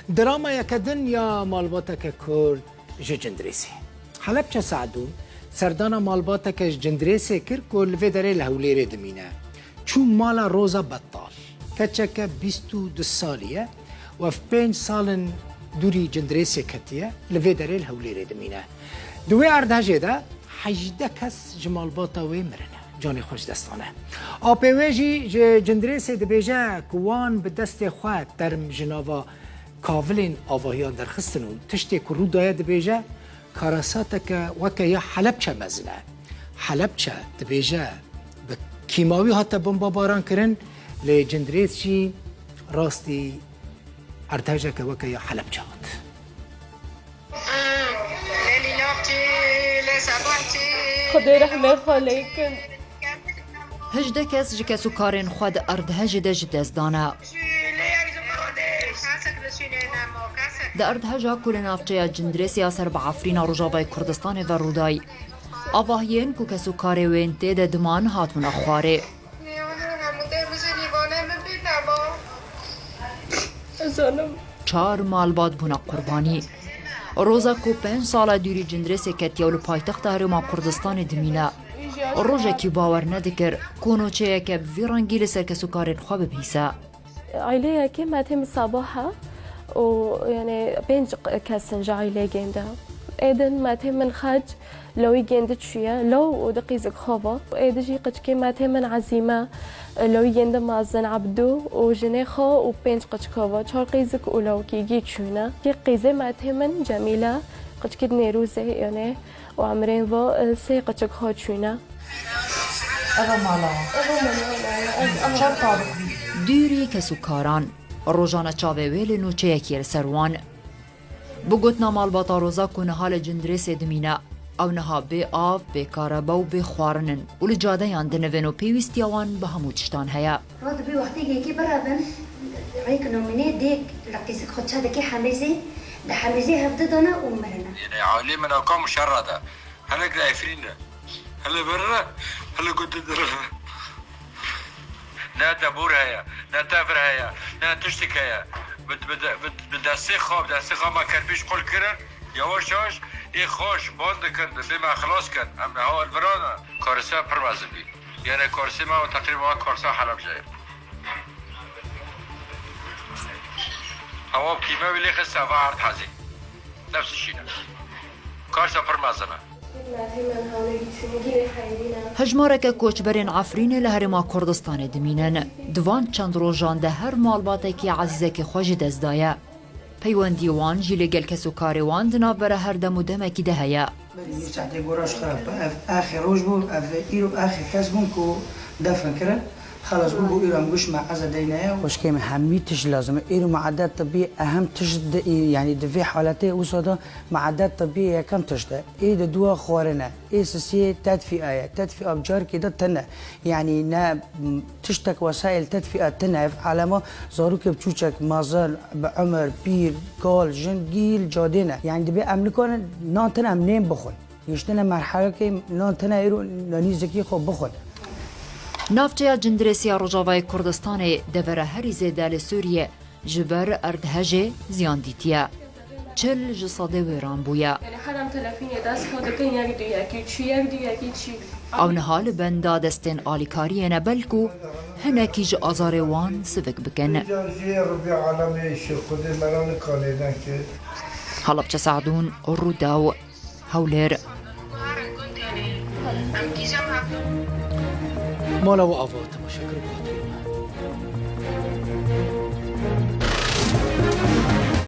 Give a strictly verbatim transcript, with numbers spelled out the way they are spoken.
Dramayeke din ya malbateke Kurd ji Cindirêsê. Helepçe Se'dûn serdana malbateke ji Cindirêsê kir ku li vê derê li Hewlêrê dimîne. Çû mala Roza Bettal. Keçeke bîst û du salî ye û ev pênc sal in dûrî Cindirêsê ketiye, li vê derê li Hewlêrê dimîne. Di wê erdhejê de hejdeh kes ji malbata wê mirine, canê xwe ji dest dane. Apê wê jî ji Cindirêsê dibêje ku wan bi destê xwe term ji nava kavilên avahiyan derxistin û tiştê ku rû daye dibêje karasateke weke ya Helepçe mezin e. Helepçe dibêje bi kîmawî hate bombabaran kirin, lê Cindirês jî rastî erdhejeke weke ya Helepçe hat. Xwedê rehmê xwe lê kin. Hejdeh kes ji kesûkarên xwe di erdhejê de ji dest dane. Di erdheja ku li navçeya Cindirêsê ya ser bi Efrîna Rojavayê Kurdistanê ve rûdayî, avahiyên ku kesûkarê wên tê de diman hatbûne xwarê. Çar malbat bûne qurbanî. Roza ku pênc sal e dûrî Cindirêsê ketiye û li paytexta Herêma Kurdistanê dimîne, rojekî bawer nedikir ku nûçeyeke bi vî rengî li ser kesûkarên xwe bibihîse. Aileyekê me tê min sabah e û, yani, pênc kes in ji aileyê gênde. Êdin me tê min xec, lawî gêndi çûye, law û di qîzik xwe ve. Êdi jî qiçkê me tê min Ezîme, lawî gêndi mezin Ebdû û jinê xwe û pênc qiçka ve, çar qîzik û lawkî gî çûne. Jî qîzê me tê min Cemîle, qiçkî di Nêrûzê, yani, û emrên ve, e, sê qiçik xwe çûne. Eva mala. Eva mala. Çar tarix bî. Dûrî kesûkaran. Rojane çavê wê li nûçeyekî li ser wan. Bi gotina malbata Roza ku niha li Cindirêsê dimîne, ew niha bê av, bê karebe û bê xwarin in û li cadeyan dinivin û pêwîstiya wan bi hemû tiştan heye. Radibe wextê yekî birevin, rêk nomînê dêk li qîzik xwe çavekî hemêzê, di hemêzê hevdi dane û mirine. Yine ailê min ewka muşerra de. Hele ki Efrîn de. Hele vir re, hele gotin dir re. Ne debûr heye, ne tevir heye, ne tiştik heye. Bi, bi, bi, bi destê xwe, bi destê xwe me kerpîç qul kirin. Yavaş yavaş ê xwe ji ban dikin, dibê me xilas kin. Em niha li vir re ne. Karisa pir mezin bî. Yani karisa me teqrîben wek karisa Helebce ye. Hewa kîmewî lê xiste va erd hezî. Nefs şîne. Karsa pir mezin e. Hejmareke koçberên Efrînê li Herêma Kurdistanê dimînin. Di van çend rojan de her malbatekî ezîzekî xwe ji dest daye. Peywendiyê wan jî li gel kesûkarê wan di navbera her dem û demekî de heye. Îro saetê gora ji xwe re ev axê roj bû, ev îro axê kes bûn ku defn kirin. Xelas bû, bû îro em guş me eza deyne ye. Xwişkê min hemî tişt lazim e. Îro muadet tibî ehem tişt di, yani di vê haletê wisa de muadet tibî yekem tişt e. Ê de dua xwarin e. Ê sisiyê tedfîa ye. Tedfîa bi carkê de tune. Yani ne, m, tiştek wesaîl tedfîa tune. Ev alema zarokê biçûçek, mezin, bi umir, pîr, kal, jin, gîl cadê ne. Yani dibê em nikarin nan tune em nên bixwin. Gihiştine merhelekê nan tune îro nanî zikî xwe bixwin. Navçeya Cindirêsê ya Rojavayê Kurdistanê devera herî zêde li Sûriyê ji ber erdhejê ziyan dîtiye. Çil ji sedê wêran bûye. Yani her em telefînê dest xwe dikin, yek dû yekî çû, yek dû yekî çû. Ew niha li benda destên alîkariyê ne, belkû hinekî ji azarê wan sivik bikin. Îcar jî Rebî Alemê ji Xwedê me re nikanê deng ki. Halapçe Sadûn, Rûdaw, Hewlêr. Mala we ava, temaşekir, bi xatirê me.